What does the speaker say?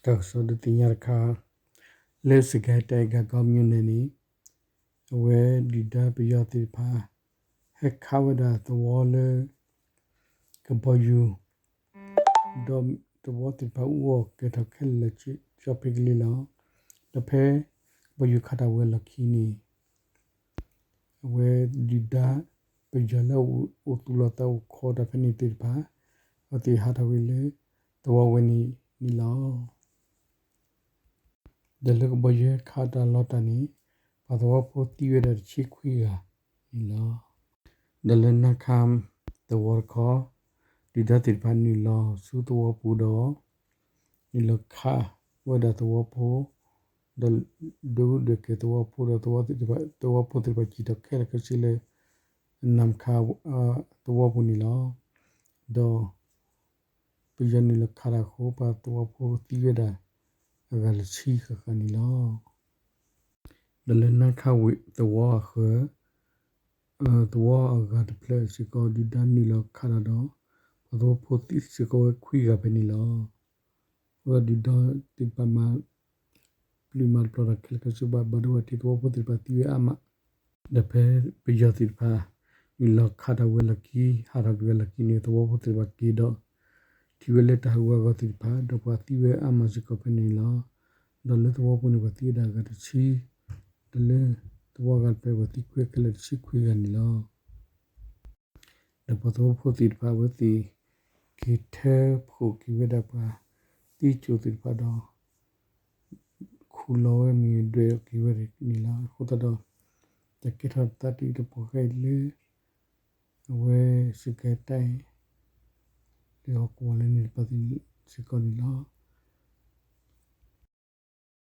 တၢ်ကစီၣ်ဒုးသ့ၣ်ညါတခါ, လၢစကဲတဲဂၤကီမၠိန့ၣ်န့ၣ်, အဝဲဒုၣ်ဒါပယီၤသ့ၣ်တဖၣ် ဟဲခးဝဲဒၣ်သဝီလၢ ကဘီယူၤ, ဒီးသဝီသ့ၣ်တဖၣ်အူအီၣ်ကဲၤထီၣ်ခဲလၢာ်လၢာ်ကၠီဖ့ကလ့လီၤ. ဒီးဖဲကဘီယူၤခးတၢ်ဝဲလီၢ်ခံန့ၣ် အဝဲဒုၣ်ဒါပယီၤလၢအအိၣ်သူၣ်လီၤသးအိၣ်ခီတၢ်ဖဲန့ၣ်သ့ၣ်တဖၣ် အဝဲသ့ၣ်ဟးထီၣ်ဝဲလၢသဝီဝဲန့ၣ်န့ၣ်လီၤ. ဒီးလၢကဘီယူၤခးတၢ်လီၤတၢ်န့ၣ် ပှၤသဝီဖိသံဝဲဒၣ်တဆံခွံဂၤန့ၣ်လီၤ. ဒီးလၢနါခါသဝီတခီ, ဒုၣ်ဒါသ့ၣ်တဖၣ်နုာ်လီၤဆူသဝီပူၤဒီး နုာ်လီၤခးဝဲဒၣ်သဝီဖိ, ဒီးဒုးဒွဲၣ်ကဲၤသဝီဖိဒီး သဝီဖိသ့ၣ်တဖၣ်စံၣ်ထီၣ်ခဲလၢာ်ခဲဆ့လၢ နါခါသဝီပူၤန့ၣ်လီၤ. ဒီး ပယီၤနုာ်လီၤခးတၢ်အဃိ ပှၤသဝီဖိသံဝဲဒၣ်အဂၤတဆံဃၣ်ဃၣ်န့ၣ်လီၤ. ဒီးလၢနါခါဝ့ၢ်သဝီအဃၢၤ, သဝီအဂၤတဖျၢၣ်စ့ၢ်ကီး ဒုၣ်ဒါနုာ်လီၤခးတၢ်ဒီး ပှၤသဝီဖိသံစ့ၢ်ကီးဝဲခွံဂၤဖဲန့ၣ်လီၤ. အဃိဒုၣ်ဒါသ့ၣ်တဖၣ်မၤ ပျုၢ်မၤတပျီၤတၢ်ခဲလၢာ်ခဲဆ့ဘၣ် ဘၣ်ဒိဘၣ်ထံးသဝီဖိသ့ၣ်တဖၣ်သံဝဲအါမး. ဒီးဖဲပယီၤသ့ၣ်တဖၣ် နုာ်လီၤခးတၢ်ဝဲလီၢ်ခံ ဟးထီၣ်က့ၤဝဲလီၢ်ခံန့ၣ် သဝီဖိသ့ၣ်တဖၣ်က့ၤဒီး ထံၣ်ဝဲလၢတၢ်ဟးဂူာ်ဟးဂီၤသ့ၣ်တဖၣ် ဒီးပှၤသံဝဲအါမးစ့ၢ်ကီးဖဲန့ၣ်လီၤ. ဒီးလၢသဝီပူၤန့ၣ် ပှၤသံဝဲဒၣ်အဂၤတဆံ, ဒီးလၢသဝီအဂၤတဖျၢၣ် ပှၤသံကွံာ်ခဲလၢာ်တဆံခွံဂၤန့ၣ်လီၤ. ဒီးပှၤသဝီဖိသ့ၣ်တဖၣ်အဝဲသ့ၣ် က့ၤထၢဖှိၣ်က့ၤဝဲဒၣ်ပှၤသံကၠိသ့ၣ်တဖၣ်ဒီး ခူၣ်လီၤဝဲမ့ၢ်ဒွဲၣ်အီၣ်က့ၤဝဲန့ၣ်လီၤ. အဃိသတးဒီး တၢ်ကဲထီၣ်သးတံၢ်တပှီၤဃဲအံၤလၢ အဝဲစကဲတဲအံၤ လၢဟီၣ်ကဝီၤလၢန့ၣ်တပၤသ့ၣ်စ့ၢ်ကီးန့ၣ်လီၤ.